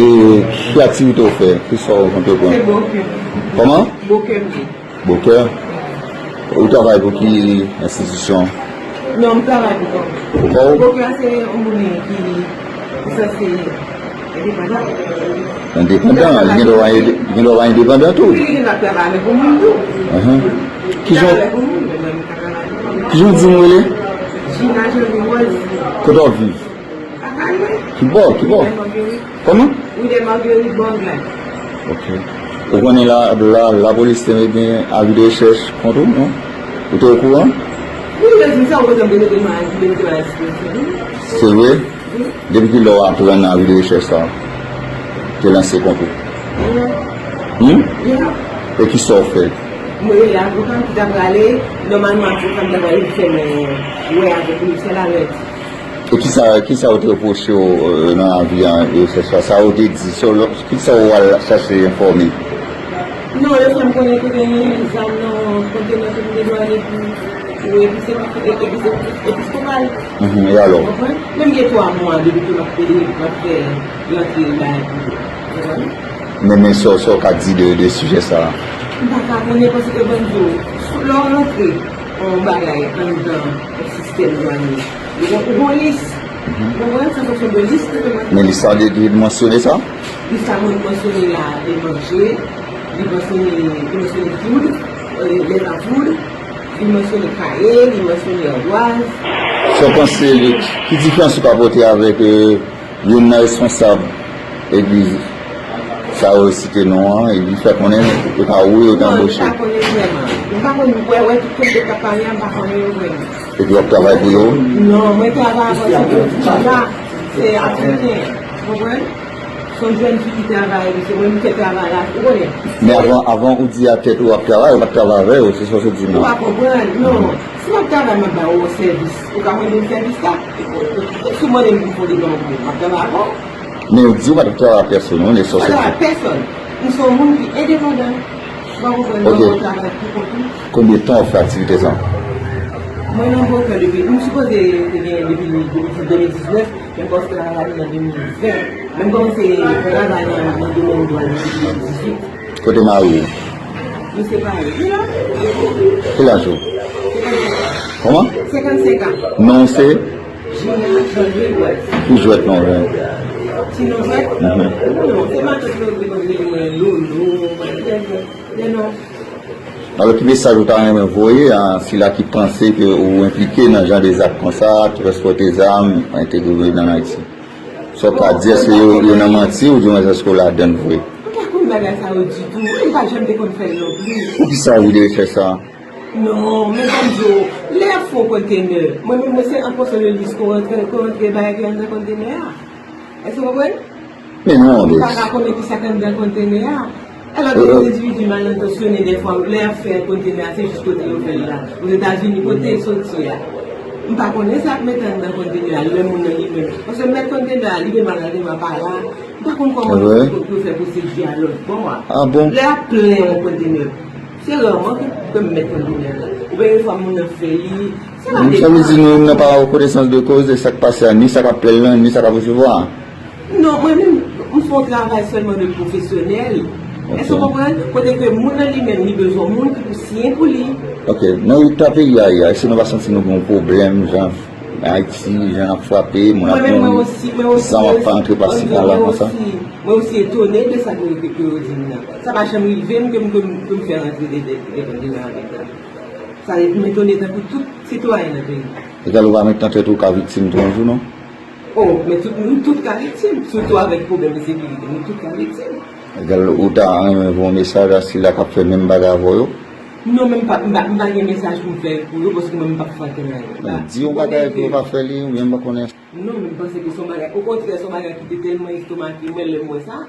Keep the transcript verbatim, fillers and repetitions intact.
E ki aktivite w fè? Ki sa w antreprann? Se bokè. Kòman? Bokè m ye. Bokè? Ou travay pou ki enstitisyon? Non, m travay pou kò m. Pou kò w? Bokè se yon moun ki, ki sanse endepandan. Endepandan? Li gen dwa pa ende-, li gen dwa pa endepandan tou? Wi, li gen dwa travay avèk yon moun tou. Ahan. Ki jan, ki jan w di m rele? Gina Jolie Rose. Kote w ap viv? Ki bò? Ki bò? Kòman? Wi, de Marguerite Bonglin. Ok. Ou konnen la, la, lapolis te gen avi de rechèch kont ou, non? Ou te okouran? Wi, yo di sa, ou kontan mete nan, mete nan dispozisyon. Se vre? Wi. Depi kilè w aprann avi de rechèch sa te lanse kont ou? Yè. Hmm? Yè. E ki sa w fè? Mwen rele avoka m ki ta prale, nòmalman avoka m ta prale fè mwen wè avèk komisè la, mwen E kisa, kisa yo te repwoche w, euh, nan avi a, e se sa, sa yo te di, sa yo, kisa w al chache enfòme? Non, yo fè m konnen ke gen zam nan kontenè ke m te dwe ale pou, pou episepi-, e-, episepi-, episkopal. Mhm, e alò? Konprann? Men m gen twa mwa depi ke m ap pede, m ap fè rantre bagay pou yo. Konprann? Men, men sa, sa w ka di de, de sijè sa a? M pa ka konnen paske ban m di w, sou, lè w rantre yon bagay anndan yon sistèm dwanye, Ou gon, ou gon lis. Mhm. Ou konprann? Se fonksyon de lis ke te mande. Men lis sa te, te mansyone sa? Lis sa mwen mansyone la, te manje, li mansyone, li mansyone foud, euh, lèt a foud, li mansyone kaye, li mansyone anbwaz. Sa w panse, ki diferans ou ka pote avèk, euh, youn nan responsab epi sa yo site non an, epi fè konnen yo ta woule, yo ta anboche. Non, m pa konnen vrèman. M pa konn, wè, wè, tout kote k ap pale a, m pa konnen yo vrèman. Epi w ap travay pou yo? Non, mwen travay avè yon ti la, se Afriken, w konprann? Se yon jèn fi ki travay, se mwen m fè travay la, ou konnen. Men avan, avan ou di a tèt ou w ap travay, ou pa t travay avè yo, se sa w sot di m nan. Ou pa konprann, non. Si m ap travay, m ap ba ou yon sèvis. Ou ka mande m sèvis la. Si w mande m pou fè yon depòtman, m ap travay avè w. Men yo di w pa t ap travay ak pèsonn, wi, men sa w sot di. M pa travay ak pèsonn. M se yon moun ki endepandan. Ou pa konprann, mwen mwen travay pou kont mwen. Konbyen tan w ap fè aktivite sa? Mwen nan Bokè depi, m sipoze te gen depi, depi de mil diznèf, men m kòmanse travay nan de mil ven. Men m kòmanse travay nan, nan domèn dwàn depi de mil dizuit. Kote mari w? Nou separe. Li la. Ki laj ou? Kòman? Senkannsenk an. Non w se? Jina Jean Louis West. Ki jwèt non w jwenn? Ti non jwèt? Mhm. Non, se matant mwen ki konn rele mwen Lolo, mwen, de non. Alò, ki mesaj ou ta renmen voye a sila ki panse ke ou enplike nan jan de zak konsa, transpòte zam, entegre nan Ayiti? Sa w ka di, èske yo, yo nan manti oubyen èske w ladann vre? M pa konn bagay sa yo ditou. Mwen pa janm te konn fè l non plis. Poukisa w vle fè sa? Non, men ban m di w, lè y ap fè yon kontenè, mwen menm, mwen se an fonksyon de lis ke w rantre, ke w rantre bagay ki anndan kontenè a. Èske w konprann? Men non, men. M pa ka konnen kisa k anndan kontenè a. Alò, gen de endividi malentansyone, dèfwa, lè y ap fè kontenè a, se jis kote yo fè l la. Ozetazini, kote l soti a. M pa konnen sa y ap mete anndan kontenè a, lè moun nan li menm. Paske mèt kontenè a, li gen malalèz, m pa la. M pa konn kòman yo, yo fè pwosedi a lòt bò a. Ah bon? Lè y ap plen yon kontenè, se rèman ke, ke m mèt kontenè a la. Oubyen, yon fwa moun nan fè li, se pa de. Sa vle di nou menm nan pa gen konesans de koz de sa k pase a, ni sa k ap plen l lan, ni sa k ap resevwa a. Non, mwen menm, m fè yon travay sèlman de pwofesyonèl. Èske w konprann? Kote ke moun nan li menm, li bezwen moun ki pou siyen pou li. Ok, nan eta peyi a ye a, èske nou pa santi nou gen yon pwoblèm, jan Ayiti, jan ap frape, moun ap mouri, zam ap antre pasi pala konsa? Mwen osi etone de sa ke, ke, ke yo di m nan. Sa pa janm rive m ke m, ke m, ke m fè rantre de, de, de kontenè avèk zam. Sa m etone tankou tout sitwayen nan peyi. Egal ou pa met nan tèt ou ka viktim tou yon jou, non? Oh, men tout, nou tout ka viktim, sitou avèk pwoblèm ensekirite, nou tout ka viktim. Egal, ou ta renmen voye yon mesaj a sila k ap fè menm bagay avè w yo? Non, men m pa, m pa, m pa gen mesaj pou m fè pou yo, paske mwen m p ap fè ankenn anyen. Men di yon bagay pou yo pa fè li, oubyen m pa konnen. Non, men m panse ke se yon bagay, okontrè, se yon bagay ki te tèlman estomake mwen lè m wè sa.